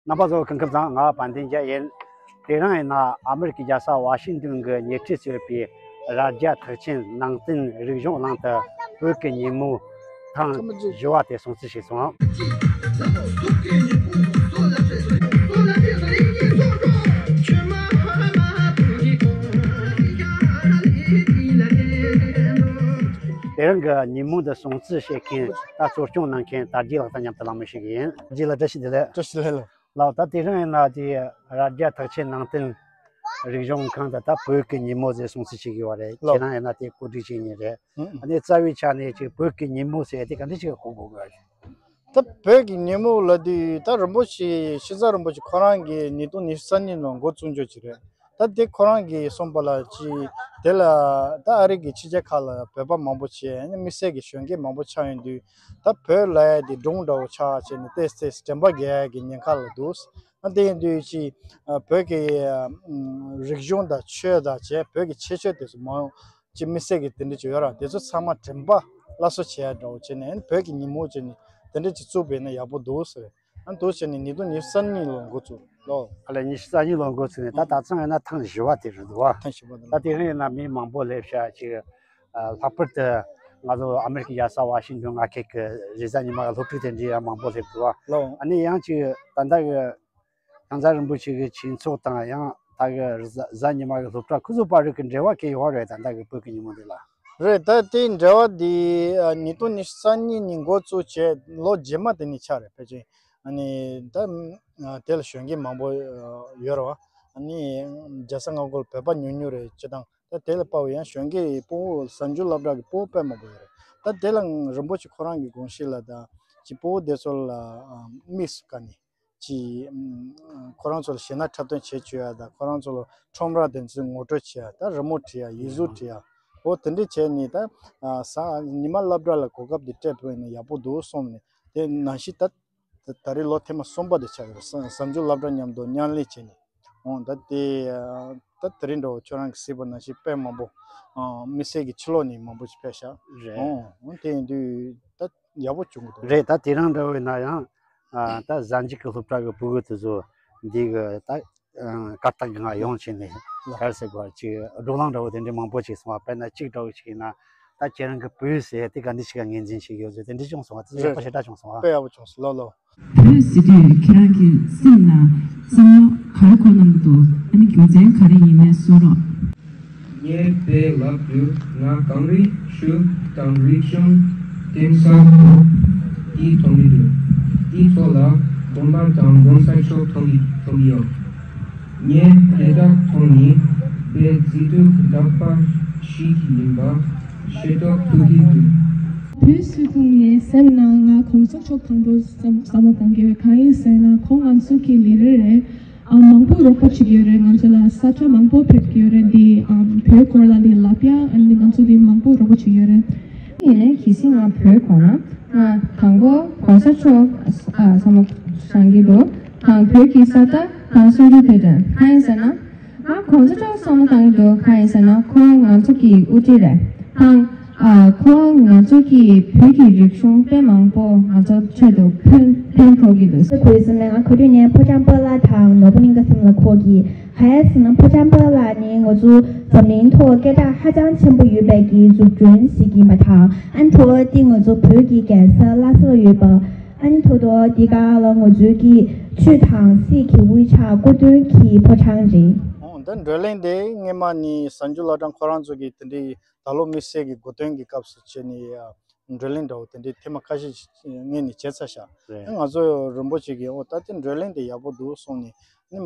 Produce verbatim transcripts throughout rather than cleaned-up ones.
རྣམ་པ་ཚོ་སྐུ་ཁམས་བཟང་། ང་དཔལ་ལྡན་རྒྱལ་ཡིན། དེ་རིང་ཡིན་ན་ཨ་མི་རི་ཀའི་རྒྱལ་ས་ཝ་ཤིང་ཏོན་གྱི་ཉེ་འཁྲིས་སུ་ཡོད་པའི་རྭ་རྒྱ་ཐེག་ཆེན་ནང་བསྟན་རིག་གཞུང་གླིང་དུ་བོད་ཀྱི་ཉིན་མོ་ཐེངས་བཞི་པ་དེ་སྲུང་བརྩི་ཞུས་སོང་། དེ་རིང་གི་ཉིན་མོ་འདི་སྲུང་བརྩི་བྱེད་མཁན་ད་གཙོ་སྐྱོང་གནང་མཁན་དར་རྒྱས་ལགས་དང་མཉམ་དུ་གླེང་མོལ་ཞུ་གི་ཡིན། དར་རྒྱས་ལགས་བཀྲ་ཤིས་བདེ་ལེགས། བཀྲ་ཤིས་བདེ་ལེགས། ལགས། ད་དེ་རིང་ཡིན་ན་དེ་རྭ་རྒྱ་ཐེག་ཆེན་ནང་བསྟན་རིག་གཞུང་ཁང་དུ་ད་བོད་ཀྱི་ཉིན་མོ་ཟེར་སྲུང་བརྩི་བྱེད་ཀྱི་ཡོད་རེད། ལགས། ཁྱེད་རང་ཡིན་ན་དེ་གོ་སྒྲིག་བྱེད་མཁན་རེད། ཨང་། ཨ་ནི་རྩ་བའི་ཆ་ནས་ཅིག་བོད་ཀྱི་ཉིན་མོ་ཟེར་དེ་ག་འདྲ་ཞིག་གོ་དགོས་ཀྱི་རེད། ད་བོད་ཀྱི་ཉིན་མོ་ལབ་དུས་ད་རིན་པོ་ཆེ་ཤིན་ཙང་རིན་པོ་ཆེ་ཁོ་རང་གིས་ཉིས་སྟོང་ཉི་ཤུ་རྩ་གཉིས་ལོ་འགོ་བཙུགས་འཇོག་ཅིག་རེད། ད་དེ་ཁོ་རང་གིས་གསུངས་པ་ལ་ཅིག་དེ་ལ་ད་ཨ་རི་གི་ཕྱི་རྒྱལ་ཁག་ལ་བོད་པ་མང་པོ་བྱས། ཨ་ནི་དམིགས་བསལ་གྱི་གཞོན་སྐྱེས་མང་པོ་ཆགས་ཡོང་དུས་ད་བོད་ལབ་ཡ་དེ་སྒྲུང་འདྲ་བོ་ཆགས་བྱས་ནས་ཏོག་ཙམ་དྲན་པ་རྒྱག་ཡ་གི་ཉེན་ཁ་ལ་འདུག་ཨ་དེ་ཡིན་དུས་ཅིག་བོད་ཀྱི་རིག་གཞུང་དང་ཆོས་དང་བཅས་བོད་ཀྱི་ཁྱད་ཆོས་དེ་ཚོ་མང་ཅིག་དམིགས་བསལ་གྱི་དེ་འདྲ་ཅིག་ཡོད་ར། དེ་ཚོ་ཚང་མ་དྲན་པ་སླར་གསོ་བྱེད་ཡ་འདྲ་བོ་བྱས་ནས་བོད་ཀྱི་ཉིན་མོ་བྱས་ནས་དེ་འདྲ་ཅིག་བཙུགས་པ་ཡིན་ན་ཡག་པོ་འདུག་ཟེར། ཨ་འདུག་བྱས་ནས་ཉིས་སྟོང་ཉི་ཤུ་རྩ་གཉིས་ལོ་འགོ་བཙུགས་ལོ། ཨ་ལས་ཉི་ཤུ་རྩ་གཉིས་ལོ་འགོ་བཙུགས་ནས་ད་ད་ཐེངས་ཡིན་ན་ཐེངས་བཞི་པ་དེ་རེད་འདུག་བ། ཐེངས་བཞི་པ་དེ་ད་རེད། དེ་རིང་ཡིན་ན་མི་མང་པོ་སླེབས་ཤག་ཅིག་ཨ་ལྷག་པར་དུ་ང་ཚོ་ཨ་མི་རི་ཀའི་རྒྱལ་ས་ཝ་ཤིང་ཏོན་མངའ་ཁུལ་གྱི་རེས་གཟའ་ཉི་མ་གི་སློབ་ཕྲུག་དེ་འདྲ་ཡང་མང་པོ་སླེབས་འདུག་བ། ལོ། ཨ་ནི་ཡང་ཅིག་ད་ལྟ་གི་ཡང་རྩ་རིན་པོ་ཆེ་གི་ཆོས་ཚོགས་དང་ཡང་ད་གི་གཟའ་གཟའ་ཉི་མ་གི་སློབ་གྲྭ་ཁོ་ཚོ་བར་གི་འབྲེལ་བ་གི་ཡོད་རེད། ད་ལྟ་གི་བོད་ཀྱི་ཉིན་མོ་འདི་ལ། རེད། ད་དེའི་འབྲེལ་བ་འདི་ཨ་ཉིས་སྟོང་ཉི་ཤུ་རྩ་གཉིས་ནས་འགོ་བཙུགས་བྱས་ལོ་རྗེས་མ་དེ་ནས་ཆགས་རེད། ཕལ་ཆེར་ཨ་ནི་ད་ཨ་དེ་ལ་གཞོན་སྐྱེས་མང་པོ་ཨ་ཡོད་རེད་བ། ཨ་ནི་རྒྱལ་ས་མངའ་ཁུལ་བོད་པ་ཉུང་ཉུང་རེད། སྤྱིར་བཏང་ད་དེ་ལ་དཔའ་བོ་ཡང་གཞོན་སྐྱེས་སྤོ་བོ་གཟའ་མཇུག་སློབ་གྲྭ་གི་སྤོ་བོ་དཔེ་མང་པོ་ཡོད་རེད། ད་དེ་ལ་རིན་པོ་ཆེ་ཁོ་རང་གི་དགོངས་གཞི་ལ་ད་ཅིག་སྤོ་བོ་དེ་ཚོ་ལ་ཨ་དམིགས་སུ་བཀར་ནས། ཅིག་ཨམ་ཁོ་རང་ཚོ་ལ་གཞས་སྣ་འཁྲབ་སྟོན་བྱེད་བཅུག་ཡ་དང་། ཁོ་རང་ཚོ་ལ་ཁྲོམ་ར་དེ་ཚོ་ངོ་སྤྲོད་བྱེད་ཡ་དང་། རི་མོ་བྲིས་ཡ། ཡིག་གཟུགས་བྲིས་ཡ། འོ་དེ་འདྲས་བྱས་ནས་ད་ཨ་གཟའ་ཉི་མ་སློབ་གྲྭ་ལ་གོ་སྐབས་དེ་སྤྲད་པ་ཡིན་ན་ཡག་པོ་འདུག་གསུངས་ནས། དེ་ནང་བཞིན་ད་ད་ད་རེས་ལོ་ཐེངས་མ་གསུམ་པ་དེ་ཆགས་ཡོད། གཟའ་གཟའ་མཇུག་སློབ་གྲྭ་མཉམ་དུ་མཉམ་ལས་བྱས་ནས། འོ་ད་དེ་ཨ་ད་དེ་རིང་འདྲ་བོ་ཁྱོད་རང་གིས་གཟིགས་པ་ནང་བཞིན་དཔེ་མང་པོ་ཨ་དམིགས་བསལ་གྱི་ཕྱི་ལོགས་ནས་མང་པོ་ཞིག་ཕེབས་ཤག་རེད། འོ་འོ་དེ་ཡིན་དུས་ད་ཡག་པོ་བྱུང་གི་འདུག་རེད། ད་དེ་རིང་འདྲ་བོ་ཡིན་ན་ཡང་ཨ་ད་གཟའ་མཇུག་གི་སློབ་གྲྭ་གི་ཕྲུ་གུ་དེ་ཚོ་འདི་གི་ད་ཨ་གར་སྟེགས་གི་ནང་ཡོང་བྱས་ནས་ལགས། ག་རེ་ཟེར་དགོས་ཅིག་བགྲོ་གླེང་འདྲ་བོ་དེ་འདྲའི་མང་པོ་ཅིག་སོང་བ། དཔེར་ན་གཅིག་འདྲ་བོ་ཞིག་ཡིན་ན་ད་ཁྱེད་རང་གི་བོད་ཟེར་དེ་ག་འདྲ་ཞིག་ག་ངོས་འཛིན་བྱེད་ཀྱི་ཡོད་ཟེར་དེ་འདྲ་བྱུང་སོང་བ། དེ་ཚོ་ཡག་པོ་ཞེ་དྲག་བྱུང་སོང་བ། དཔེ་ཡག་པོ་བྱུང་སོང་། ལོ་ལོ། བོད་ཟེར་དུས་ཁྱེད་རང་གི་སེམས་ནང་བསམ་བློ་ག་རེ་འཁོར་གནང་གི་འདུག་ཨ་ནི་རྒྱུ་མཚན་ག་རེ་ཡིན་མིན་གསུང་རོགས། ངས་དཔེ་ལབ་དུས་ང་གངས་རིའི་ཆུ་དང་རི་ལྗོངས་དེང་སང་འདུག་འདི་མཐོང་གི་འདུག་འདི་ཚོ་ལ་དགོན་པ་དང་གོང་ས་མཆོག་མཐོང་གི་མཐོང་གི་ཡོད། ངས་དེ་དག་མཐོང་ནས་དཔེ་མཛེས་སྡུག་འདྲ་པ་ཞིག་ཡིན་པ་ཤེས་རྟོགས་ཐུབ་ཀྱི་འདུག་བོད་ཟེར་དུས་ངའི་སེམས་ནང་ང་གོང་ས་མཆོག་དང་པོ་བསམ་བསམ་བློ་གཏོང་གི་ཡོད། གང་ཡིན་ཟེར་ན་ཁོང་ང་ཚོ་གི་ལས་རིགས་རེད། ཨ་མང་པོ་རོགས་པ་བྱེད་ཀྱི་ཡོད་རེད། ང་ཚོ་ལ་ས་ཆ་མང་པོ་ཕེབས་ཀྱི་ཡོད་རེད། འདི་ཨ་བོད་སྐོར་ལ་འདི་ལབ་ཡ། ཨ་ནི་ང་ཚོ་འདི་མང་པོ་རོགས་པ་བྱེད་ཀྱི་ཡོད་རེད། ཡིན་ནའི་གལ་སྲིད་ང་བོད་གོ་ན་ང་དང་པོ་གོང་ས་མཆོག་ཨ་བསམ་བློ་བཏང་གི་འདུག་དང་བོད་ཀྱི་ས་མཐའ་དང་སུམ་ཅུ་དོན་དྲུག་གང་ཡིན་ཟེར་ན། ང་གོང་ས་མཆོག་བསམ་བློ་བཏང་གི་འདུག་གང་ཡིན་ཟེར་ན་ཁོང་ང་ཚོ་གི་དབུ་ཁྲིད་རེད། དང་ཨ་ཁོང་ང་ཚོ་གི་བོད་ཀྱི་རིག་གཞུང་དཔེ་མང་པོ་ང་ཚོ་ཆེད་དུ་ཕན་ཕན་ཐོགས་ཀྱི་འདུག་དུས་ཙམ་ལ་ང་ག་དུས་ནས་ཕོ་བྲང་པཱ་ལགས་དང་ནོར་བུ་གླིང་ཁ་ཟེར་ལ་གོ་གི། ག་རེ་ཟེར་ན་ཕོ་བྲང་པཱ་ལགས་ནི་ང་ཚོ་འཛམ་གླིང་ཐོག་སྐད་གྲགས་ཧ་ཅང་ཆེན་པོ་ཡོད་པའི་གི་འཛུགས་སྐྲུན་ཞིག་ཡིན་པ་དང་། ཨ་ནི་ཐོག་དེ་ང་ཚོ་བོད་ཀྱི་རྒྱལ་ས་ལྷ་ས་ལ་ཡོད་པ། ཨ་ནི་ཐོག་ཐོག་འདི་ག་ལ་ང་ཚོའི་གི་ཆོས་དང་སྲིད་ཀྱི་དབུས་ཆགས་སྐུ་མདུན་གྱི་ཕོ་བྲང་རེད། འོ་ད་བགྲོ་གླེང་དེ་སྔས་མ་ནི་གཟའ་མཇུག་སློབ་གྲྭ་ཁོ་རང་ཚོ་གི་དེ་འདྲའི་ད་ལོ་དམིགས་བསལ་གྱི་གོ་སྟོན་གྱི་སྐབས་སུ་བྱས་ནས་ཨ་བགྲོ་གླེང་འདྲ་བོ་དེ་འདྲའི་ཐེངས་མ་ཁ་ཤས་ཤིག་སྔོན་ནས་བྱས་ཚར་ཤག་རེད། ང་ཚོ་རིན་པོ་ཆེ་གིས་འོ་ད་དེ་བགྲོ་གླེང་དེ་ཡག་པོ་འདུག་གསུངས་ནས་ནི་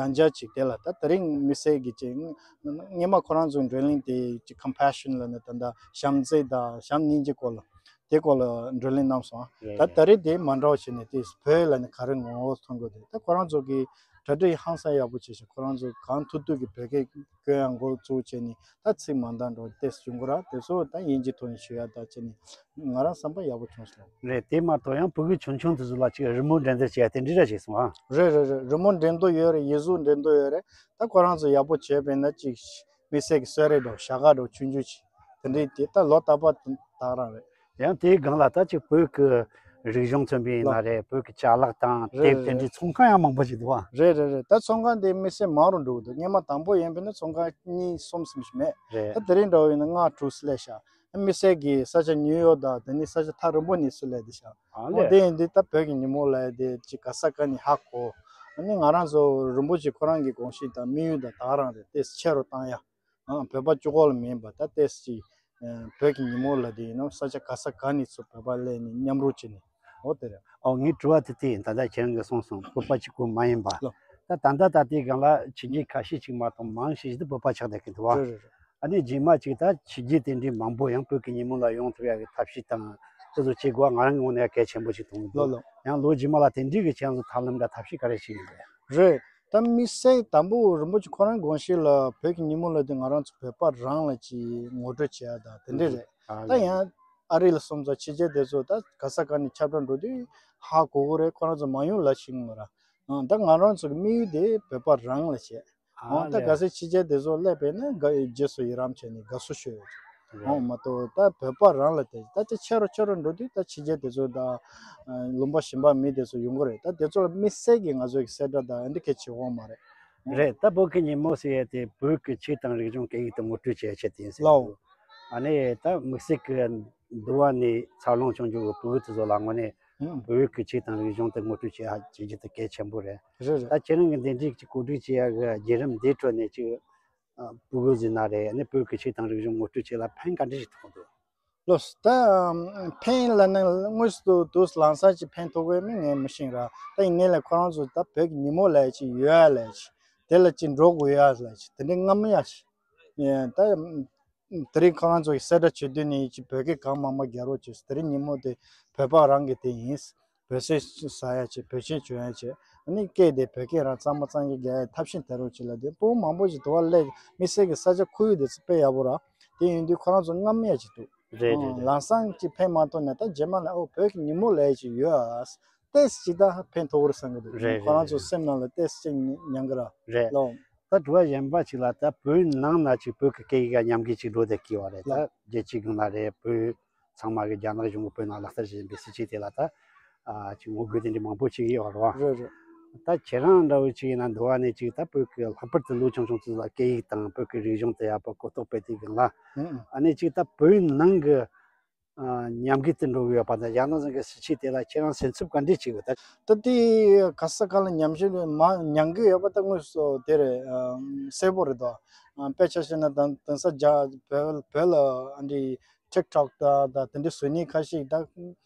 ཡང་བསྐྱར་ཅིག་དེ་ལ་ད་དེ་རིང་དམིགས་བསལ་གྱི་ཅིག་སྔས་མ་ཁོ་རང་ཚོའི་བགྲོ་གླེང་དེ་ཅིག་ཀམ་པེ་ཤན་ལབ་ནས་ད་ལྟ་བྱམས་བརྩེ་དང་བྱམས་སྙིང་རྗེ་སྐོར་ལ་ དེ་སྐོར་ལ་བགྲོ་གླེང་གནང་སོང་། རེད། ད་ད་རེས་དེ་མ་འདྲ་བ་བྱས་ནས་དེ་བོད་ལ་ནི་ག་རེ་ངོ་བོ་མཐོང་དགོས་དེ། ད་ཁོ་རང་ཚོ་གི་གྲ་སྒྲིག་ཧང་སང་ཡག་པོ་བྱས་ཤིང་། ཁོ་རང་ཚོ་གང་ཐུབ་ཐུབ་ཀྱི་བོད་སྐད་སྐྱོན་ཡང་འགོ་བཙུགས་བྱས་ནས། ད་ཚིག་མ་འདང་འགྲོ་ཏེས་བྱུང་གི་ར། དེ་ཚོ་ད་དབྱིན་ཇིའི་ཐོག་ནས་ཞུ་ཡ་ད་བྱས་ནས་ང་རང་བསམ་པ་ཡག་པོ་བྱུང་སོང་། རེད། དེ་མ་གཏོགས་ཡང་ཕྲུ་གུ་ཆུང་ཆུང་དེ་ཚོ་ལ་ཅིག་རི་མོ་འགྲན་བསྡུར་བྱས་དེ་འདྲ་ར་བྱས་སོང་ཨ། རེད་རེད་རེད། རི་མོ་འགྲན་བསྡུར་ཡོད་རེད། ཡིག་གཟུགས་འགྲན་བསྡུར་ཡོད་རེད། ད་ཁོ་རང་ཚོ་ཡག་པོ་བྱས་པས་ན་ཅིག་དམིགས་བསལ་གྱི་གསོལ་རས་འདྲ་བོ་ཞལ་ཁ་འདྲ་བོ་ཆུང་ཆུང་ཅིག་དེ་འདྲའི་དེ་ད་ལོ་རྟག་པར་དེ་དག་རང་རེད། ཡང་དེའི་སྒང་ལ་ད་ཅིག་བོད་ཀྱི་རིག་གཞུང་མཚོན་པ་ཡིན་ན་ལགས། རེད། བོད་ཀྱི་ཅ་ལག་དང་རེད་དེབ་དེ་རེད་འདྲའི་རེད། ཚོང་ཁང་ཡང་མང་པོ་ཞིག་འདུག་བ། རེད་རེད་རེད། ད་ཚོང་ཁང་དེ་དམིགས་བསལ་མང་རུ་འགྲོ་གི་འདུག་སྔོན་མ་དང་པོ་ཡིན་པས་ན་ཚོང་ཁང་གཉིས་གསུམ་ཙམ་ཞིག་མེད། རེད། ད་དེ་རིང་འདྲ་བོ་ཡིན་ན་ལྔ་དྲུག་སླེབས་ཤག་དམིགས་བསལ་གྱི་ས་ཆ་ནིའུ་ཡོག་དང་དེ་ནི་ས་ཆ་ཐག་རིང་པོ་ནས་ཚུར་སླེབས་བསྡད་ཤག་ཨ་འོ་ལས། དེ་ཡིན་དུས་ད་བོད་ཀྱི་ཉིན་མོ་ལབ་ཡ་དེ་ཅིག་ག་ས་ག་ནས་ཧ་གོ། ཨ་ནི་ང་རང་ཚོ་རིན་པོ་ཆེ་ཁོ་རང་གི་དགོངས་གཞི་དང་དམིགས་ཡུལ་དང་དག་རང་རེད། དེ་ཆེ་རུ་བཏང་ཡ། ཨང་། བོད་པ་གཅིག་པོ་ལ་མིན་པ་ད་ཏོག་ཙམ་ཅིག་ཨ། བོད་ཀྱི་ཉིན་མོ་ལབ་དེ་ཡིན་ནོ་ས་ཆ་ག་ས་ག་ནས་ཚུར་བོད་པ་སླེབས་ནས་མཉམ་རུབ་བྱས་ནས། འོ་དེ་རེད། ཨོ་ངའི་དྲི་བ་དེ་དེ་ཡིན། ད་ལྟ་ཁྱེད་རང་གིས་གསུངས་སོང་། བོད་པ་གཅིག་པོ་མ་ཡིན་པ། ལོ། ད་ད་ལྟ་ད་ལྟའི་སྒང་ལ་ཕྱི་རྒྱལ་ཁ་ཤས་ཅིག་མ་གཏོགས་མང་ཤས་ཤིག་ཏུ་བོད་པ་ཆགས་བསྡད་ཀྱི་འདུག་བ། རེད་རེད་རེད། ཨ་ནི་རྗེས་མ་ཅིག་ད་ཕྱི་རྒྱལ་དེ་འདྲའི་མང་པོ་ཡང་བོད་ཀྱི་ཉིན་མོ་ལ་ཡོང་ཐུབ་ཡག་གི་ཐབས་ཤེས་དང་དེ་ཚོ་བྱེད་དགོས་པ་ང་རང་གི་ངོས་ནས་གལ་ཆེན་པོ་ཞིག་མཐོང་གི་ལོ་འདུག་ལོ། ཡང་ལོ་རྗེས་མ་ལ་དེ་འདྲའི་གི་ཁྱེད་རང་ཚོ་ཐབས་ལམ་འདྲ་ཐབས་ཤེས་ག་རེ་བྱེད་ཀྱི་འདུག་རེད། ད་དམིགས་བསལ་དང་པོ་རིན་པོ་ཆེ་ཁོ་རང་དགོངས་གཞི་ལ་བོད་ཀྱི་ཉིན་མོ་ལབ་དུས་ང་རང་ཚོ་བོད་པ་རང་ལ་ཅིག་ངོ་སྤྲོད་བྱེད་ཡ་ད་དེ་འདྲས་རེད། ཨ་ད་ལས། ཡང་ཨ་རི་ལ་སོང་ཙང་ཕྱི་རྒྱལ་དེ་ཚོ་ད་ག་ས་ག་ནས་ཁྱབ་བསྒྲགས་འགྲོ་དུས་ཧ་གོ་གི་རེད། ཁོ་རང་ཚོ་མ་ཡོང་ལ་ཤེས་ཀྱི་མ་རེད། ཨ་ད་ང་རང་ཚོ་གི་དམིགས་ཡུལ་དེ་བོད་པ་རང་ལ་བྱེད། ཨ་ཨ་ད་ལས། གལ་སྲིད་ཕྱི་རྒྱལ་དེ་ཚོ་སླེབས་པས་ན་དགའ་རྗེས་སུ་ཡི་རང་བྱས་ནས་དགའ་བསུ་ཞུ་ཡོད། རེད། འོ་མ་གཏོགས་ད་བོད་པ་རང་ལ་དེ་ད་ཆེ་རུ་ཆེ་རུ་འགྲོ་དུས་ད་ཕྱི་རྒྱལ་དེ་ཚོ་ད་ལུང་པ་གཞན་པ་མི་དེ་ཚོ་ཡོང་གི་རེད། ད་དེ་ཚོ་ལ་དམིགས་བསལ་གྱི་ང་ཚོའི་གི་གསལ་བསྒྲགས་དང་འདི་གས་བྱེད་དགོས་མ་རེད། རེད། ད་བོད་ཀྱི་ཉིན་མོ་ཟེར་ཡས་དེ་བོད་ཀྱི་ཆོས་དང་རིག་གཞུང་སྐད་ཡིག་དེ་ངོ་སྤྲོད་བྱེད་ཡ་ཆེད་དུ་ཡིན་ཟེར་ལོ། འདུག་ཨ་ནི་ད་དམིགས་བསལ་གྱི་འདུལ་བ་ནས་འཚར་ལོངས་བྱུང་རྒྱུ་གི་བོད་དེ་ཚོ་ལ་དངོས་གནས་ཨང་། བོད་ཀྱི་ཆོས་དང་རིག་གཞུང་དེ་ངོ་སྤྲོད་བྱེད་ཡ་བྱེད་རྒྱུ་དེ་གལ་ཆེན་པོ་རེད། རེད་རེད། ད་ཁྱེད་རང་གི་འདི་འདྲའི་ཅིག་གོ་སྒྲིག་བྱེད་ཡ་གི་བརྒྱུད་རིམ་འདིའི་ཁྲོད་ནས་ཅིག་ཨ། ཕྲུ་གུ་ཟེར་ན་རེད། ཨ་ནི་བོད་ཀྱི་ཆོས་དང་རིག་གཞུང་ངོ་སྤྲོད་བྱེད་ལ་ཕན་ག་འདྲ་ཞིག་ཐོགས་འདུག་ལགས་སོ། ད་ཕན་ལབ་ན་དངོས་སུ་དུ་ལམ་སང་ཅིག་ཕན་ཐོགས་ཀྱི་མིན་ངས་མི་ཤེས་ར། ད་ཡིན་ནའི་ལས་ཁོ་རང་ཚོ་ད་བོད་ཀྱི་ཉིན་མོ་ལབ་ཡ་ཅིག་ཡོད་ཡ་ལབ་ཡ་ཅིག་དེ་ལ་ཅིག་འགྲོ་དགོས་ཡ་ལབ་ཡ་ཅིག་དེ་འདྲའི་རྔམ་ཡ་ཅིག་ཡིན། ད་དེ་རིང་ཁོ་རང་ཚོ་གི་གསལ་བསྒྲགས་བྱེད་དུས་ནས་ཅིག་བོད་སྐད་གང་མང་མང་རྒྱག་རོགས་བྱེད། དེ་རིང་ཉིན་མོ་དེ་བོད་པ་རང་གི་དེ་ཡིན། བོད་ཟས་ཟ་ཡ་བྱེད། བོད་ཆས་གྱོན་ཡ་བྱེད། ཨ་ནི་སྐད་དེ་བོད་སྐད་རང་གཙང་མ་གཙང་རྐྱང་རྒྱག་ཡ་ཐབས་ཤེས་དེ་རོགས་བྱེད་ལབ་དེ་སྤུ་གུ་མང་པོ་ཞིག་དུ་བ་སླེབས། དམིགས་བསལ་གྱི་ས་ཆ་ཁོར་ཡུག་དེ་ཚོ་དཔེ་ཡག་པོ་ར། དེ་ཡིན་དུས་ཁོ་རང་ཚོ་རྔམ་ཡ་ཅིག་འདུག་རེད་རེད་རེད། ལམ་སང་ཅིག་ཕན་མ་ཐོགས་ན་ད་རྗེས་མ་ལ་ཨོ་བོད་ཀྱི་ཉིན་མོ་ལབ་ཡ་ཅིག་ཡོད་ཨ། ཏེས་ཅིག་ད་ཕན་ཐོགས་རེད་བསམ་གི་འདུག་རེད་ཁོ་རང་ཚོ་རེད་སེམས་ནང་ལ་ཏེས་ཅིག་མྱང་གི་ར། རེད། ལོ། ད་དྲི་བ་གཞན་པ་ཅིག་ལ་ད་བོད་ནང་ན་ཅིག་བོད་ཀྱི་སྐད་ཡིག་ག་ཉམས་རྒུད་ཅིག་འགྲོ་བསྡད་ཀྱི་ཡོད་རེད། ད་ལོ། རྒྱལ་སྤྱིའི་སྒང་ལ་རེད། བོད་ཚང་མ་གི་རྒྱ་ནག་གཞུང་གི་བོད་ནང་ལག་བསྟར་བྱེད་བཞིན་པའི་སྲིད་བྱུས་དེ་ལ་ད་ཨ་ཅིག་ངོ་རྒོལ་དེ་འདྲ་མང་པོ་ཅིག་ཡོད་རེད་བ། རེད་རེད། ད་ཁྱེད་རང་འདྲ་བོ་ཅིག་ཡིན་ན་འདུལ་བ་ནས་ཅིག་ད་བོད་ཀྱི་ལྷག་པར་དུ་ལོ་ཆུང་ཆུང་ཚོ་ལ་སྐད་ཡིག་དང་བོད་ཀྱི་རིག་གཞུང་དེ་ཡག་པོ་གོ་རྟོགས་སྤེལ་དུས་སྒང་ལ། ཨ་ནི་ཅིག་ད་བོད་ནང་གི་ཨ་ཉམས་རྒུད་དུ་འགྲོ་གི་ཡོད་པ་དང་རྒྱ་ནག་གཞུང་གི་སྲིད་བྱུས་དེ་ལ་ཁྱེད་རང་སེམས་འཚབ་ག་འདྲས་བྱེད་དགོས་ད། ད་དེ་ག་ས་ག་ལ་ཉམས་ཞིབ་མ་མྱང་གི་ཡོད་པ་ད་དངོས་སུ་དེ་རེད། ཨ་གསལ་པོ་རེད་དོ། ཨ་དཔེ་ཆ་བཤད་ན་ད་དེང་སང་རྒྱ་བོད་བོད་ལ་ཨ་འདྲི་ཊིག་ཊོག་ད་ད་དེ་འདྲི་བཟོ་མཁན་ཁ་ཤས་ད་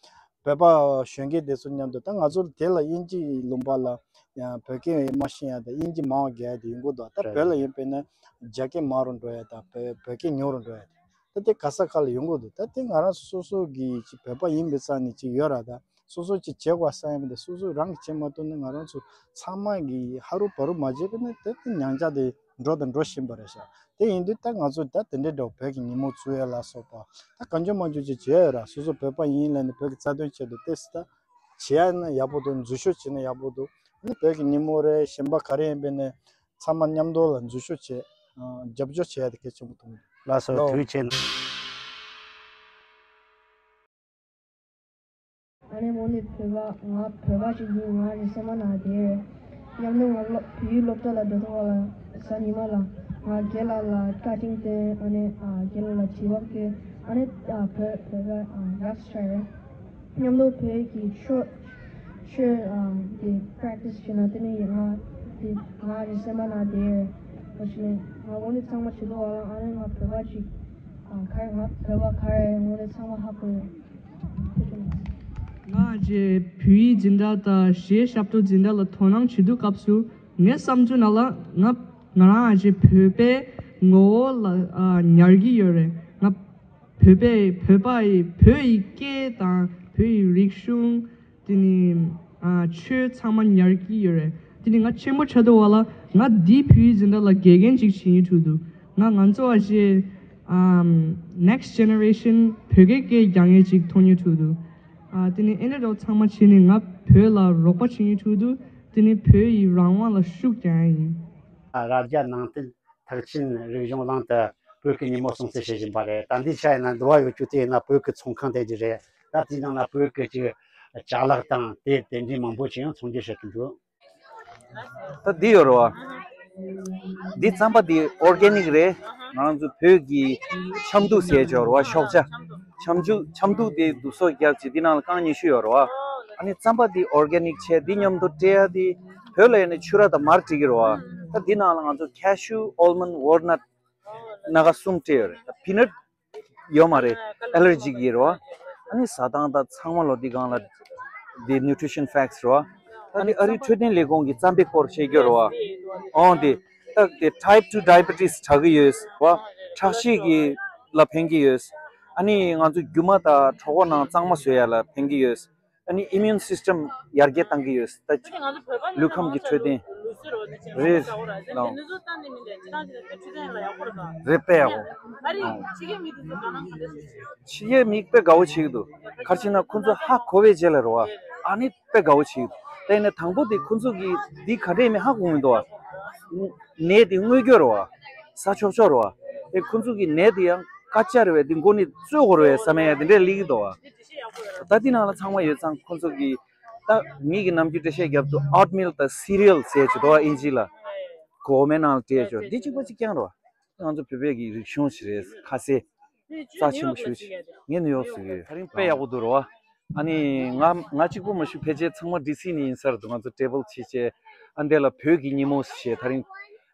བོད་པ་གཞོན་སྐྱེས་དེ་ཚོ་མཉམ་དུ་ད་ང་ཚོ་དེ་ལ་དབྱིན་ཇི་ལུང་པ་ལ་ཡང་བོད་སྐད་མ་ཤེས་ཡ་ད་དབྱིན་ཇི་མང་བ་རྒྱག་ཡ་དེ་ཡོང་གི་འདུག་ད་བོད་ལ་ཡིན་པས་ན་རྒྱ་སྐད་མང་རུ་འགྲོ་ཡ་ད་བོད་བོད་སྐད་ཉུང་རུ་འགྲོ་ཡ་དེ། ད་དེ་ག་ས་ག་ལ་ཡོང་གི་འདུག་ད་དེ་ང་རང་ཚོ་སོ་སོ་གི་ཅིག་བོད་པ་ཡིན་པའི་རྩ་ནས་ཅིག་ཡོད་ར། ད་སོ་སོ་ཅིག་བྱེད་དགོས་བསམ་ཡ་མི་འདུག་སོ་སོ་རང་གིས་བྱེད་མ་ཐུབ་ན་ང་རང་ཚོ་ཚང་མ་གིས་ཧ་རུ་བ་རུ་མ་བྱས་པ་ན་ད་དེ་ཉམས་ཆག་དེ་འགྲོ་དང་འགྲོ་བཞིན་པ་རེད་ཤག་དེ་ཡིན་དུས་ད་ང་ཚོ་ད་དེ་འདྲའི་འདྲ་བོ་བོད་ཀྱི་ཉིན་མོ་བཙུགས་ཡ་ལ་སོགས་པ་ད་གང་བྱུང་མང་བྱུང་ཅིག་བྱས་ཡོད་ར། སོ་སོ་བོད་པ་ཡིན་ལབ་ནས་བོད་ཀྱི་རྩ་དོན་ཆེད་དུ་ཏོག་ཙམ་ད་བྱེད་ཡ་ན་ཡག་པོ་འདུག་འཛུལ་ཞུགས་བྱས་ན་ཡག་པོ་འདུག་ཨ་ནི་བོད་ཀྱི་ཉིན་མོ་རེད་གཞན་པ་ག་རེ་ཡིན་པས་ན། ཚང་མ་མཉམ་དུ་ལ་འཛུལ་ཞུགས་བྱེད། ཨ་རྒྱབ་སྐྱོར་བྱེད་ཡ་དེ་གལ་ཆེན་པོ་མཐོང་གི་འདུག་ལགས་སོ། ལགས་སོ། ཐུགས་རྗེ་ཆེ། ཨ་ནི་མོ་ནི་བོད་པ་ང་བོད་པ་ཅིག་ཡིན། ང་རེ་སེམས་པ་ན་དེ་རེད། མཉམ་དུ་ང་སློབ་བོད་ཡིག་སློབ་གྲྭ་ལ་འགྲོ་ཐུབ་པ་ལ་གཟའ་ཉི་མ་ལ་ང་རྒན་ལགས་ལ་བཀའ་དྲིན་བསྟན། ཨ་ནི་ཨ་རྒན་ལགས་ལ་དྲི་བ་བཀོད། ཨ་ནི་ཨ་བོད་བོད་པ་ཨ་ཡག་ཤོས་རེད། མཉམ་དུ་བོད་ཀྱི་ཆོས་ཆོས་ཨ་དེ་པྲེག་ཊིས་བྱས་ན་དེ་ནི་ང་དེ་ང་རེ་སེམས་པ་ན་དེ་རེད། འོ་ཞེས་ནས་ང་འོ་ནི་ཚང་མ་བྱེད་དུ་བ་ལ་ཨ་ནི་ང་བོད་པ་ཅིག་ཨ་ག་རེ་ང་བོད་པ་ག་རེ་འོ་ནི་ཚང་མ་ཧ་གོ་ཡོད། ང་རྗེ་བོད་ཡིག་འཛིན་གྲྭ་དང་གཞས་ཞབས་བྲོ་འཛིན་གྲྭ་ལ་དོ་སྣང་བྱེད་དུས་སྐབས་སུ་ངའི་བསམ་ཚུལ་ནང་ལ་ང་ང་རང་ཨ་ཅེ་བོད་པའི་ངོ་བོ་ལ་ཨ་ཉར་གྱི་ཡོད་རེད། ང་ བོད་པའི་བོད་པ་ཡི་བོད་ཡི་སྐད་དང་བོད་ཡི་རིག་གཞུང་། དེ་ནི་ཨ་ཆོས་ཚང་མ་ཉར་གྱི་ཡོད་རེད། དེ་ནི་ང་ཆེན་པོ་ཆགས་འདུག་བ་ལ། ང་འདིའི་བོད་ཡིག་འཛིན་གྲྭ་ལ་དགེ་རྒན་ཅིག་བྱེད་སྙིང་འདོད་འདུག་ང་ང་ཚོ་ཨ་ཅེ་ཨམ་next generation བོད་སྐད་སྐད་རྒྱག་མཁན་ཅིག་མཐོང་སྙིང་འདོད་འདུག་ཨ་དེ་ནི་ཨེ་འདྲ་འདྲ་བོ་ཚང་མ་བྱས་ནས་ང་བོད་ལ་རོགས་པ་བྱེད་སྙིང་འདོད་འདུག་དེ་ནི་བོད་ཡི་རང་དབང་ལ་ཤུགས་རྒྱག་ཡ་ཡིན། རྭ་རྒྱ་ནང་བསྟན་ཐེག་ཆེན་རིག་གཞུང་གླིང་དུ་བོད་ཀྱི་ཉིན་མོ་སྲུང་བརྩི་བྱེད་བཞིན་པ་རེད། ད་འདི་ཆ་ཡིན་ན་འདི་བ་ཡོད་རྒྱུ་དེ་ཡིན་ན་བོད་ཀྱི་ཚོང་ཁང་དེ་འདྲ་རེད། ད་དེའི་ནང་ལ་བོད་ཀྱི་ཅིག་ཅ་ལག་དང་དེ་དེ་འདྲའི་མང་པོ་ཅིག་ཡང་ཚོང་རྒྱུ་བྱེད་ཀྱི་འདུག་ད་འདི་ཡོད་རེད་བ། འདི་རྩམ་པ་འདི་ཨོར་གེ་ནིག་རེད། ང་རང་ཚོ་བོད་ཀྱི་ཆབ་མདོག་ཟེར་ཅིག་ཡོད་རེད་བ། ཤོག་བྱ། ཆབ་མདོག་ཆབ་མདོག་དེ་བསྡུ་གསོག་རྒྱག་ཅིག་འདི་ནང་ལ་རྐང་ཉི་ཤུ་ཡོད་རེད་བ། ཨ་ནི་རྩམ་པ་འདི་ཨོར་གེ་ནིག་བྱས། འདི་མཉམ་དུ་སྤྲད་ཡ་དེ་བོད་ལ་ཡིན་ན་ཕྱུར་ར་དང་མར་སྤྲད་ཀྱི་རེད་བ། ད་འདི་ནང་ལ་ང་ཚོ་ཁེ་ཤུ། ཨོལ་མོན་ཌི། ཝོལ་ནཊ། སྣ་ཁ་གསུམ་སྤྲད་ཡོད་རེད། ད་པི་ནཊ་ཡོད་མ་རེད། ཨེ་ལར་ཇི་ཡིན་རེད་བ། ཨ་ནི་ཟ་སྟངས་དང་ཚང་མ་ལོ་འདི་སྒང་ལ་འདི་nutrition facts རེད་བ། ཨ་ནི་ཨ་རིའི་འཕྲོད་བསྟེན་ལས་ཁུངས་ཀྱི་རྩམ་པའི་སྐོར་བཤད་རྒྱུ་རེད་བ། ཨོང་དེ། ད་དེ་type two diabetes དྲག་གི་ཡོད་བ། ཁྲག་ཤེད་ཀྱི་ལ་ཕན་གྱི་ཡོད། ཨ་ནི་ང་ཚོ་རྒྱུ་མ་དང་གྲོད་ཁོག་ནང་གཙང་མ་བཟོ་ཡ་ལ་ཕན་གྱི་ཡོད། ཨ་ནི་immune system ཡར་རྒྱས་གཏང་གི་ཡོད། ད་ལུས་ཁམས་ཀྱི་འཕྲོད་བསྟེན། རེད། ལགས། རེད། དཔེ་ཡག་པོ། ཕྱི་རྒྱལ་མི་དཔེ་དགའ་བོ་བྱེད་ཀྱི་འདུག་ག་རེ་བྱས་ན་ཁོ་ཚོ་ཧ་གོ་བའི་རྗེས་ལ་རེད་བ། ཨ་ནི་དཔེ་དགའ་བོ་བྱེད་ཀྱི་འདུག་དེ་ནས་དང་པོ་དེ་ཁོ་ཚོ་གིས་འདི་ག་འདྲས་མིན་ཧ་གོ་མི་འདུག་བ། ནད་དེ་དངོས་བརྒྱུད་རེད་བ། ཟ་ཆོག་ཆོག་རེད་བ། ཨེ་ཁོ་ཚོ་གིས་ནད་དེ་ཡང་སྐད་ཆ་རེད་བས། དེ་མགོ་ནས་བཙོས་དགོས་རེད་བས་བསམ་ཡ་དེ་འདྲས་སླེབས་ཀྱི་འདུག་བ། ད་འདི་ནང་ལ་ཚང་མ་ཡོད་ཙང་ཁོ་ཚོ་གིས། ད་མི་གི་ནམ་རྒྱུན་འགྲེལ་བཤད་རྒྱབ་དུས་oatmeal དང་cereal ཟེར་གྱི་འདུག་བ། ཨིན་ཇི་ལ་གོ་མའི་ནང་ལ་སྤྲད་ཆོག་འདི་གཅིག་པ་གཅིག་རྐྱང་རེད་བ། ང་ཚོ་བོད་པའི་གི་རིག་གཞུང་ཞིག་རེད། ཁ་ཟས་རྩ་ཆེན་པོ་ཞིག་ངས་ནིའུ་ཡོག་ཟེར་གི་ཡོད། ད་རིང་དཔེ་ཡག་པོ་འདུག་རེད་བ། ཨ་ནི་ང་ང་གཅིག་པུ་མ་ཞུ་ཕལ་ཆེར་ཚང་མ་ཌི་སི་ནས་ཡིན་ས་རེད་འདུག་ང་ཚོ་ཊེ་བལ་བྱས་བྱས་ཨ་འདྲས་ལ་བོད་ཀྱི་ཉིན་མོ་ཞེས་ད་རིང་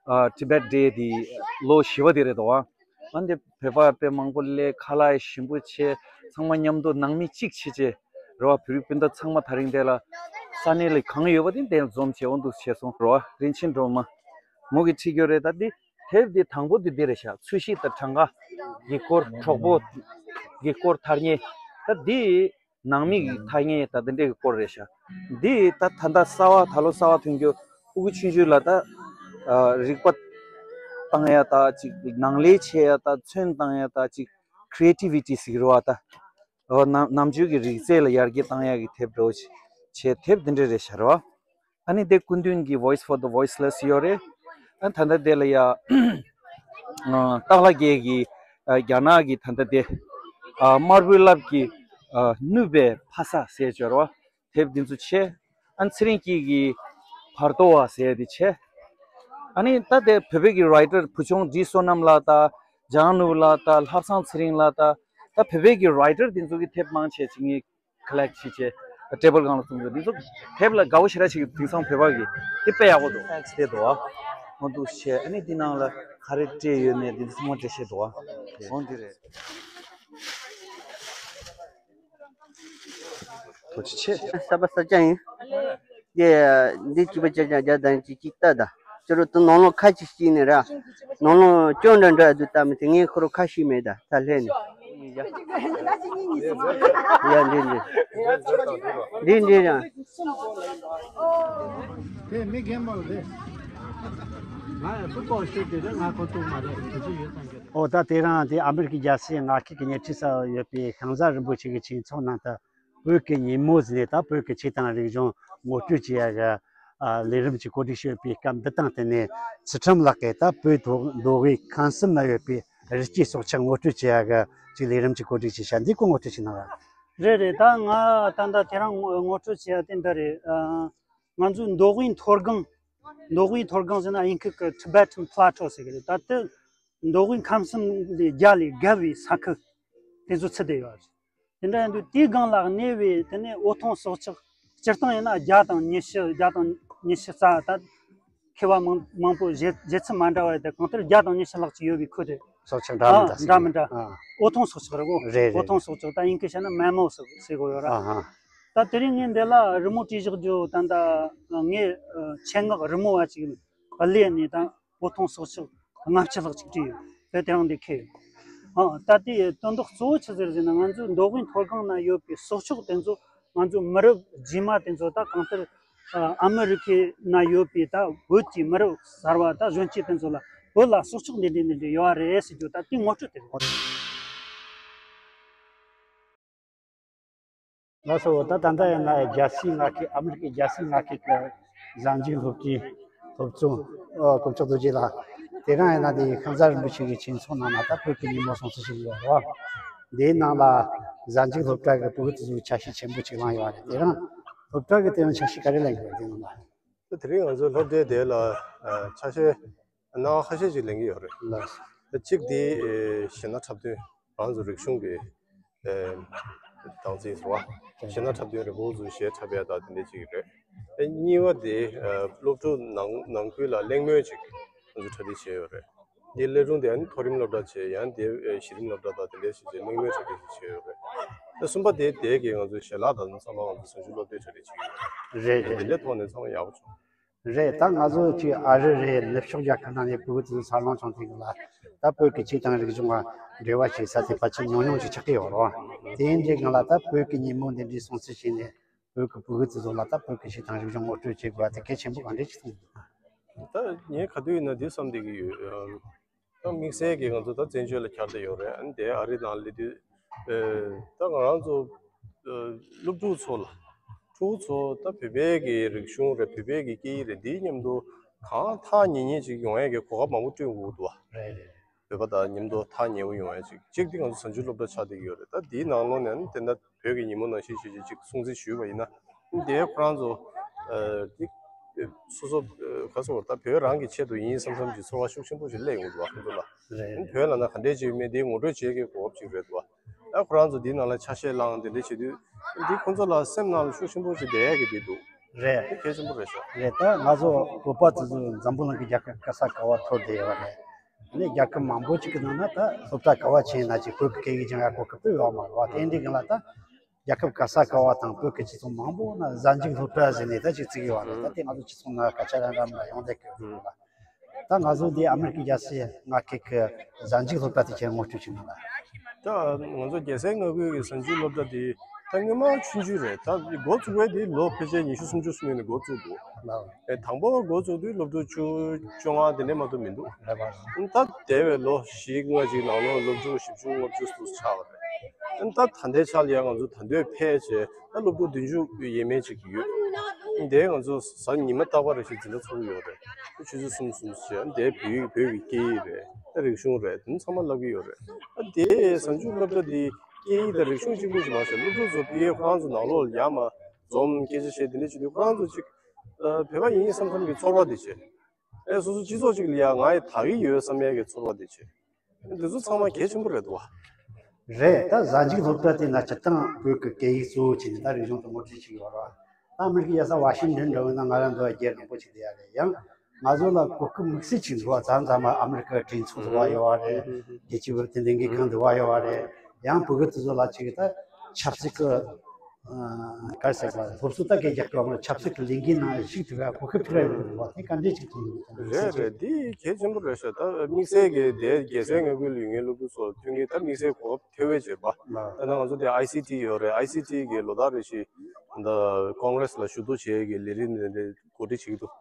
ཨ་Tibet Day དེ་ལོ་བཞི་པ་དེ་རེད་འདུག་བ། ཨ་འདི་བོད་པ་དཔེ་མང་པོ་སླེབས། ཁ་ལག་ཞིམ་པོ་བྱས། ཚང་མ་མཉམ་དུ་ནང་མི་གཅིག་བྱས་བྱས་རེད་བ། བོད་རིགས་སྤུན་ཟླ་ཚང་མ་ད་རིང་དེ་ལ་ས་གནས་ལ་གང་ཡོད་པ་དེ་དེ་འཛོམས་བྱས་འོ་འདུག་བྱས་སོང་རེད་བ། རིན་ཆེན་སྒྲོལ་མ་མོ་གིས་ཁྲིད་རྒྱུ་རེད། ད་འདི་དེབ་འདི་དང་པོ་འདི་འདི་རེད་ཤག་ཚོས་གཞི་དང་གྲངས་ཀ་གི་སྐོར། གྲོགས་པོ་གི་སྐོར། ཐ་སྙད། ད་འདི་ནང་མི་གི་ཐ་སྙད་ད་འདི་འདྲའི་གི་སྐོར་རེད་ཤག་འདི་ད་ད་ལྟ་གསར་པ་ད་ལོ་གསར་པ་ཐོན་རྒྱུ་ཕྲུ་གུ་ཆུང་ཆུང་ལ་ད་ཨ་རིག་པ་བཏང་ཡ་ད་ཅིག་ནང་ལས་བྱེད་ཡ་ད་ཚོན་བཏང་ཡ་ད་ཅིག creativity ཟེར་གི་རེད་བ། ད་ཨ་ནམ་ནམ་རྒྱུན་གི་རིག་རྩལ་ལ་ཡར་རྒྱས་བཏང་ཡ་གི་དེབ་འདྲ་བོ་ཅིག་བྱས། དེབ་འདི་འདྲ་རེད་ཤག་རེད་བ། ཨ་ནི་དེ་སྐུ་མདུན་གྱི་Voice for the Voiceless ཡོད་རེད། ཨ་ད་ལྟ་དེ་ལ་ཡ་ཨ་སྟག་ལྷ་རྒྱལ་གྱི་ཨ་རྒྱ་ནག་གི་ད་ལྟ་དེ་ཨ་དམར་པོའི་རླབས་ཀྱིས་ཨ་བསྣུབས་པའི་ཕ་ས་ཟེར་ཅིག་ཡོད་རེད་བ། དེབ་འདི་ཚོ་བྱས། ཨ་ཚེ་རིང་སྐྱིད་ཀྱི་བར་དོ་བ་ཟེར་དེ་བྱས། ཨ་ནི་ད་དེ་བོད་པའི་གི་writer བུ་ཆུང་བཀྲིས་བསོད་ནམས་ལགས་དང་། འཇང་ནོར་བུ་ལགས་དང་། ལྷ་བཟང་ཚེ་རིང་ལགས་དང་། ད་བོད་པའི་གི་writer དེ་ཚོ་གི་དེབ་མང་ཆེ་ཅིག་ངས་collect བྱས་བྱས་ཊེ་བལ་སྒང་ལ་བཙུགས་འདུག་འདི་ཚོ་དེབ་ལ་དགའ་བོ་ཞེ་དྲག་ཞིག་དེང་སང་བོད་པ་གི་དེ་དཔེ་ཡག་པོ་འདུག་ཨེགས་དེ་འདུག་ཨ། འོ་འདུག་བྱས། ཨ་ནི་འདི་ནང་ལ་ག་རེ་སྤྲད་ཡོད་མེད་འདི་ཚང་མ་འགྲེལ་བཤད་འདུག་ཨ། འོ་འདི་རེད། ཐུགས་རྗེ་ཆེ། ས་པ་ས་ཅང་ཡིན། དེ་འདི་གཅིག་པ་ཅ་ཅང་རྒྱ་དང་གཅིག་གཅིག་ལྟ་ད། ཅི་རུ་དུ་ནང་ལོགས་ཁ་ཅིག་ཤེས་ནི་ར། ནང་ལོགས་སྐྱོན་འདྲ་འདྲ་འདུག་ལྟ་མི་དེ་ངས་ཁོ་རུ་ཁ་ཤེས་མེད་ད་ད་ལྷས་ནི། ཡ་འདི་འདི། འདི་འདི་ར། དེ་མི་རྒན་པ་རེད། ང་ཡང་སུ་ལྟོགས་ཤེས་དེ་རེད། ང་ཁོ་ལྟོགས་མ་རེད། དེ་ཚོ་ཡོད་ཙང་གི། ཨོ་ད་དེ་རང་དེ་ཨ་མི་རི་ཀའི་རྒྱལ་སའི་ངག་ཁུལ་གྱི་ཉེ་འཁྲིས་སུ་ཡོད་པའི་ཤང་བཟའ་རིན་པོ་ཆེ་གི་ཆོས་ཚོགས་ནང་དུ། བོད་ཀྱི་ཉིན་མོ་ཟེར་ནས་ད་བོད་ཀྱི་ཆོས་དང་རིག་གཞུང་ངོ་སྤྲོད་བྱེད་ཡ་གི་ཨ་ལས་རིམ་ཅིག་གོ་སྒྲིག་ཞུས་པའི་སྐབས་འདི་དང་བསྟུན་ནས། ཚུལ་ཁྲིམས་ལགས་ཀྱིས་ད་བོད་མདོ་དབུས་ཁམས་གསུམ་ན་ཡོད་པའི་རི་སྐྱེས་སྲོག་ཆགས་ངོ་སྤྲོད་བྱེད་ཡ་གི་ཅིག་ལས་རིམ་ཅིག་གོ་སྒྲིག་བྱས་ཤག་འདི་སྐོར་ངོ་སྤྲོད་བྱེད་གནང་ར། རེད་རེད། ད་ང་ད་ལྟ་དེ་རིང་ངོ་ངོ་སྤྲོད་བྱེད་ཡ་དེ་འདི་རེད། ཨ་ང་ཚོའི་མདོ་དབུས་མཐོ་སྒང་། མདོ་དབུས་མཐོ་སྒང་ཟེར་ན་དབྱིན་སྐད་ཀྱི་Tibetan Plateau ཟེར་གི་རེད། ད་ལྟ་མདོ་དབུས་ཁམས་གསུམ་ལས་རྒྱ་ལས་བརྒལ་བའི་ས་ཁུལ་དེ་ཚོ་ཚུད་བསྡད་ཡོད་རེད། དེ་འདྲ་ཡིན་དུས་དེའི་སྒང་ལ་གནས་པའི་དེ་ནས་འོ་འཐུང་སྲོག་ཆགས། སྤྱིར་བཏང་ཡིན་ན་བརྒྱ་དང་ཉི་ཤུ། བརྒྱ་དང་ཉི་ཤུ་རྩ། ད་མཁས་པ་མང་མང་པོ་བཞེད་བཞེད་ཚུལ་མ་འདྲ་བ་རེད་དེ། གང་ལྟར་བརྒྱ་དང་ཉི་ཤུ་ལྷག་ཅིག་ཡོད་པའི་ཁུལ་རེད། སྲོག་ཆགས་འདྲ་མི་འདྲ་ཟེར། འདྲ་མི་འདྲ། ཨ། འོ་འཐུང་སྲོག་ཆགས་རེད་གོ། རེད་རེད། འོ་འཐུང་སྲོག་ཆགས། ད་དབྱིན་སྐད་བཤད་ན་mammal ཟེར་ཟེར་གོ་ཡོད་ར། ཨ་ཧ། ད་དེ་རིང་ངས་འདི་ལ་རི་མོ་བྲིས་བཞག་རྒྱུ་ད་ལྟ་ངས་ཆེད་མངགས་རི་མོ་བ་ཅིག་གླས་ནས་ད་འོ་འཐུང་སྲོག་ཆགས་ལྔ་བཅུ་ལྷག་ཅིག་བྲིས་ཡོད། དེ་དེ་རིང་འདི་ཁེལ་ཡོད། ཨ། ད་ལྟའི་དོན་དག་གཙོ་བོ་ཆི་ཟིག་རེད་ཟེར་ན། ང་ཚོའི་མདོ་དབུས་མཐོ་སྒང་ན་ཡོད་པའི་སྲོག་ཆགས་དེ་ཚོ། ང་ཚོའི་མི་རབས་རྗེས་མ་དེ་ཚོ། ད་གང་ལྟར་ཨ་མི་རི་ཀའི་ན་ཡོད་པའི་ད་བོད་ཀྱི་མི་རབས་གསར་བ། ད་གཞོན་སྐྱེས་དེ་ཚོ་ལ་བོད་ལ་སྲོག་ཆགས་འདི་འདྲ་འདི་འདྲ་ཡོད་རེད་ཟེར་རྒྱུ། ད་དེའི་ངོ་སྤྲོད་དེ་རེད། ལགས་སོ། ད་ད་ལྟ་ཡིན་ན་རྒྱལ་སའི་མངའ་ཁུལ། ཨ་མི་རི་ཀའི་རྒྱལ་སའི་མངའ་ཁུལ་གྱི་གཟའ་མཇུག་སློབ་གྲྭའི་སློབ་གཙོ། ཨོ། དཀོན་མཆོག་རྡོ་རྗེ་ལགས། དེ་རིང་ཡིན་ན་དེ་ཤིང་བཟའ་རིན་པོ་ཆེ་གི་ཆོས་ཚོགས་ནང་ན་ད་བོད་ཀྱི་ཉིན་མོ་སྲུང་བརྩི་ཞུས་ཡོད་རེད་བ། དེའི་ནང་ལ་གཟའ་མཇུག་སློབ་གྲྭ་གི་བོད་ཀྱི་དེ་ཚོ་འཆར་གཞི་ཆེན་པོ་ཅིག་བླངས་ཡོད་རེད། དེ་རིང་སློབ་གྲྭ་གི་དེ་རིང་འཆར་གཞི་ག་རེ་ལེན་གི་ཡོད་དེ་ནང་ལ། དེ་རིང་ང་ཚོའི་སློབ་གྲྭའི་དེ་ལ་ཆ་ཤས། སྣ་ཁ་ཤས་ཅིག་ལེན་གྱི་ཡོད་རེད། ལགས། གཅིག་དེ་གཞས་སྣ་འཁྲབ་སྟོན། ང་ཚོ་རིག་གཞུང་གི་སྟངས་འཛིན་ཟེར་བ། གཞས་སྣ་འཁྲབ་སྟོན་རེད། བོད་ཚོ་གཞས་འཁྲབ་ཡ་ད་དེ་འདྲ་ཅིག་རེད། གཉིས་པ་དེ་སློབ་ཕྲུག་ནང་ནང་ཁུལ་ལ་གླེང་མོལ་ཅིག་ང་ཚོ་གྲ་སྒྲིག་བྱས་ཡོད་རེད། དེ་སློབ་ཕྲུག་དེ་ཨ་ནི་མཐོ་རིམ་སློབ་གྲྭ་བྱས། ཡང་དེ་གཞི་རིམ་སློབ་གྲྭ་ད་དེ་འདྲ་ཞིག་བྱས། གླེང་མོལ་གྲ་སྒྲིག་ཅིག་བྱས་ཡོད་རེད། གསུམ་པ་དེ་དེ་གི་ང་ཚོ་ཞལ་ལག་དང་ཚང་མ་ང་ཚོ་གཟའ་མཇུག་སློབ་གྲྭའི་གྲ་སྒྲིག་བྱས་ཡོད་རེད། རེད། དེ་འདྲ་ཐོག་ནས་ཚང་མ་ཡག་པོ་བྱུང་། རེད། ད་ང་ཚོ་ཅིག་ཨ་རི་རེད། ནུབ་ཕྱོགས་རྒྱལ་ཁབ་ནང་ནས་བོད་དེ་ཚོ་འཚར་ལོངས་བྱུང་དུས་ལ། ད་བོད་ཀྱི་ཆོས་དང་རིག་གཞུང་ལ་འབྲེལ་བ་བྱེད་ས་དེ་ཕལ་ཆེར་ཉུང་ཉུང་ཅིག་ཆགས་ཀྱི་ཡོད་རེད། དེ་འདྲའི་སྒང་ལ་ད་བོད་ཀྱི་ཉིན་མོ་འདི་འདྲའི་སྲུང་བརྩི་བྱས་ནས། བོད་ཀྱི་བོད་དེ་ཚོ་ལ་ད་བོད་ཀྱི་ཆོས་དང་རིག་གཞུང་ངོ་སྤྲོད་བྱེད་དགོས་པ་དེ་གལ་ཆེན་པོ་གང་འདྲ་ཅིག་མཐོང་གི་འདུག་ད་ངས་ག་དུས་ཡིན་ན་འདི་བསམ་བསྡད་ཀྱི་ཡོད། ད་དམིགས་བསལ་གྱིས་ང་ཚོ་ད་བཙན་བྱོལ་ལ་གྱར་བསྡད་ཡོད་རེད། ཨ་ནི་དེ་ཨ་རི་ནང་སླེབས་དུས། ཨེ། ད་ང་རང་ཚོ་ཨེ། སློབ་ཕྲུག་ཚོ་ལ། ཕྲུ་གུ་ཚོ་ད་བོད་པའི་གི་རིག་གཞུང་རེད། བོད་པའི་གི་སྐད་ཡིག་རེད། འདིའི་མཉམ་དུ་གང་ཐག་ཉེ་ཉེ་ཅིག་ཡོང་ཡས་ཀྱི་གོ་སྐབས་མང་པོ་བསྐྲུན་དགོས་འདུག་བ། རེད་རེད། བོད་པ་དང་མཉམ་དུ་ཐག་ཉེ་བོ་ཡོང་ཡས་ཅིག་གཅིག་དེ་ང་ཚོ་གཟའ་མཇུག་སློབ་གྲྭ་ཆགས་བསྡད་ཀྱི་ཡོད་རེད། ད་འདིའི་ནང་ལོགས་ནས་ཨ་ནི་དེ་འདྲ་བོད་ཀྱི་ཉིན་མོ་ནང་བཞིན་ཞེས་ཅིག་སྲུང་བརྩི་ཞུས་པ་ཡིན་ན། དེ་ཁོ་རང་ཚོ་ཨ་དེ་སོ་སོ་ཨ་ག་སོ་ད་བོད་རང་གི་ཆེད་དུ་ཡིན་བསམ་བསམ་གྱི་ཚོར་བ་ཤུགས་ཆེན་པོ་ཞིག་སླེབས་ཡོང་གི་འདུག་བ། ཁོ་ཚོ་ལ། རེད། བོད་ལ་ན་ག་འདྲས་ཅིག་ཡོད་མེད་དེ་ངོ་སྤྲོད་བྱེད་ཀྱི་གོ་སྐབས་ཅིག་རེད་འདུག་བ། ཨ་ཁོ་རང་ཚོ་དེའི་ནང་ལ་ཆ་ཤས་བླངས་དེ་འདྲས་བྱེད་དུས། དེ་ཁོ་ཚོ་ལ་སེམས་ནང་ལ་ཤུགས་ཆེན་པོ་ཞིག་བསྡད་ཡག་གི་དེ་འདུག་རེད། དེ་གལ་ཆེན་པོ་རེད་ཤག་རེད། ད་ང་ཚོ་བོད་པ་དེ་ཚོ་འཛམ་བུ་གླིང་གི་རྒྱལ་ཁབ་ག་ས་ག་བ་འཚོ་བསྡད་ཡོད་རེད། ཨ་ནི་རྒྱལ་ཁབ་མང་པོ་ཅིག་གི་ནང་ན་ད་སློབ་གྲྭ་ག་བ་ཕྱིན་ན་ཅིག་བོད་ཀྱི་སྐད་ཡིག་སྦྱང་ཡ་གོ་སྐབས་དེ་ཡོད་མ་རེད་བ། དེ་འདྲའི་སྒང་ལ་ད་རྒྱལ་ཁབ་ག་ས་ག་བ་དང་བོད་ཀྱི་སྤྱི་ཚོགས་མང་པོ་ན་གཟའ་མཇུག་སློབ་གྲྭ་ཟེར་ནས་ད་ཅིག་བརྩི་གི་ཡོད་རེད། ད་དེ་ང་ཚོ་སྤྱི་ཚོགས་ནང་སྐད་ཆ་རང་འདྲ་མི་འདྲ་ཡོང་བསྡད་ཀྱི་ཡོད་རེད་བ། ད་ང་ཚོ་འདི་ཨ་མི་རི་ཀའི་རྒྱལ་སའི་མངའ་ཁུལ་གྱི་གཟའ་མཇུག་སློབ་གྲྭ་དེ་ཁྱེད་ངོ་སྤྲོད་ཅིག་གནང་ལ། ད་ང་ཚོ་རྒྱལ་སའི་མངའ་ཁུལ་གྱི་གཟའ་མཇུག་སློབ་གྲྭ་དེ་ད་སྔོན་མ་ཆུང་ཆུང་རེད། ད་འགོ་བཙུགས་པ་དེ་ལོ་ཕལ་ཆེར་ཉི་ཤུ་སུམ་ཅུ་སོང་ནས་འགོ་བཙུགས་འདུག་ལགས། ཨེ། དང་པོ་འགོ་བཙུགས་དུས་སློབ་ཕྲུག་བཅུ་བཅོ་ལྔ་དེ་འདྲས་མ་གཏོགས་མི་འདུག་རེད་པ། ད་འདས་པའི་ལོ་བཞི་ལྔ་ཅིག་ནང་ལོགས་སློབ་ཕྲུག་བཞི་བཅུ་ལྔ་བཅུ་ཙམ་ཆགས་པ་རེད། ད་ད་ལྟའི་ཆ་ལ་ཡང་ང་ཚོ་ད་དུང་འཕེལ་བྱས་ད་སློབ་ཕྲུག་བདུན་ཅུ་ཡས་མས་ཅིག་ཡོད། འདས་ང་ཚོ་གཟའ་ཉི་མ་རྟག་པར་རེ་ཞིག་འཛིན་གྲྭ་ཚོགས་ཀྱི་ཡོད་རེད། ཆུ་ཚོད་གསུམ་གསུམ་བྱས་འདས་བོད་ཡིག་བོད་ཀྱི་སྐད་ཡིག་རེད། ད་རིག་གཞུང་རེད། དེ་ཚང་མ་བསླབ་ཀྱི་ཡོད་རེད། ད་དེ་གཟའ་མཇུག་སློབ་གྲྭ་འདི་སྐད་ཡིག་དང་རིག་གཞུང་གཅིག་པུ་ཞིག་མ་ཟད་སློབ་ཕྲུག་ཚོ་ཕ་གིར་ཁོ་རང་ཚོ་ནང་ལོགས་ལ་ཡར་མར་འཛོམས་སྐད་ཆ་བཤད་དེ་འདྲ་བྱེད་དུས་ཁོ་རང་ཚོ་གཅིག་ཨ་བོད་པ་ཡིན་བསམ་བསམ་གྱི་ཚོར་བ་དེ་བྱེད། ཨེ། སོ་སོ་སྤྱི་ཚོགས་གཅིག་ལ་ཡ་ང་ཡི་དག་གི་ཡོད་བསམ་ཡས་ཀྱི་ཚོར་བ་དེ་བྱེད། འདི་ཚོ་ཚང་མ་གལ་ཆེན་པོ་རེད་འདུག་བ། རེད། ད་གཟའ་མཇུག་སློབ་གྲྭ་དེ་ན་སྤྱིར་བཏང་བོད་ཀྱི་སྐད་ཡིག་གཙོ་བོ་བྱས་ནས་ད་རིག་གཞུང་དུ་ངོ་སྤྲོད་བྱེད་ཀྱི་ཡོད་རེད་བ། ད་ཨ་མི་རི་ཀའི་རྒྱལ་ས་ཝ་ཤིང་ཏོན་འདྲ་བོ་ན་ང་རང་འདུག་བ་རྒྱལ་རིང་པོ་ཅིག་བསྡད་ཡ་རེད། ཡང་ང་ཚོ་ལ་གོ་སྐབས་དམིགས་བསལ་ཅིག་འདུག་བ། མཚམས་མཚམས་མ་ཨ་མི་རི་ཀའི་གྲོས་ཚོགས་འདུ་བ་ཡོད་བ་རེད། རྒྱལ་སྤྱིའི་བོད་དོན་ལས་འགུལ་ཁང་འདུ་བ་ཡོད་བ་རེད། ཡང་བོད་ཕྲུག་དེ་ཚོ་ལ་ཅིག་ད་ཆབ་སྲིད་ཀྱི་ཨ་ག་རེ་ཟེར་དགོས། སློབ་གསོ་ད་གའི་རྒྱག་སྐབས་ཆབ་སྲིད་ཀྱི་ལས་འགུལ་ནང་ཞུགས་ཐུབ་པའི་གོ་སྐབས་ཐུབ་ར་ཡོང་གི་འདུག་བ། དེ་ག་འདྲས་ཅིག་མཐོང་གི་འདུག་རེད་རེད། འདི་གལ་ཆེན་པོ་རེད་ཤག་ད་དམིགས་བསལ་གྱི་དེ་རྒྱལ་སའི་མངའ་ཁུལ་ལ་ཡོད་མཁན་སློབ་ཕྲུག་ཚོ་ལ་མཐུན་རྐྱེན་ད་དམིགས་བསལ་གོ་སྐབས་ཐེ་བའི་བྱེད་པ། ད་ནང་ང་ཚོ་དེ་ཨའི་སི་ཊི་ཡོད་རེད། ཨའི་སི་ཊི་གི་ལོ་ལྟར་རེ་བཞིན་ད་ཀོང་རེས་ལ་ཞུ་གཏུག་བྱེད་ཀྱི་ལས་རིམ་དེ་འདྲ་གོ་སྒྲིག་བྱེད་ཀྱི་འདུག་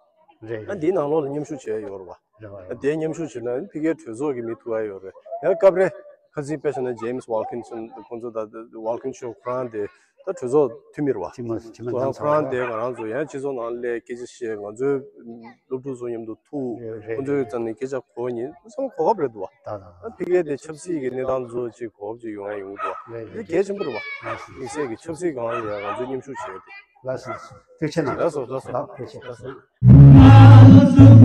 རེད། ཨ་འདིའི་ནང་ལོགས་ལ་མཉམ་ཞུགས་བྱས་ཡོད་རེད་བ། རེད་བ། ཨ་རེད། དེ་མཉམ་ཞུགས་བྱས་ན་ཕ་གིའི་གྲོས་ཚོགས་ཀྱི་མི་ཐུག་ཡ་ཡོད་རེད། ཡང་སྐབས་རེ་ཁ་སང་དཔེ་བཞག་ན་ཇེམ་སི་ཝལ་ཁིན་སོན་ཁོང་ཚོ་ད་ཝལ་ཁིན་ཤོ་ཁོ་རང་དེ་ད་གྲོས་ཚོགས་འཐུས་མི་རེད་བ། འཐུས་མི་འཐུས་མི་ཁོ་རང་ཁོ་རང་དེ་ང་རང་ཚོ་ཡང་སྤྱི་ཚོགས་ནང་སླེབས་སྐད་ཆ་བཤད། ང་ཚོའི་སློབ་ཕྲུག་ཚོ་མཉམ་དུ་ཐུག་རེད་རེད། ཁོང་ཚོའི་རྩ་ནས་སྐད་ཆ་གོ་ཉན་ཚང་མ་གོ་སྐབས་རེད་འདུག་བ། ད་ད་ད། ཨ་ཕ་གིའི་དེ་ཆབ་སྲིད་ཀྱི་གནས་སྟངས་ཚོ་ཅིག་གོ་སྐབས་ཅིག་ཡོང་ཡ་ཡོང་གི་འདུག་བ། རེད་དེ་རེད། གལ་ཆེན་པོ་རེད་བ། དམིགས་བསལ་གྱི་ཆབ་སྲིད་སྒང་ལ་ཡང་ང་ཚོས་མཉམ་ཞུགས་བྱས་ཏེ། ལགས་སོ། ཐུགས་རྗེ་གནང་། ལགས་སོ་ལགས་སོ། ལགས། ཐུགས་རྗེ་ཆེ། ལགས་སོ།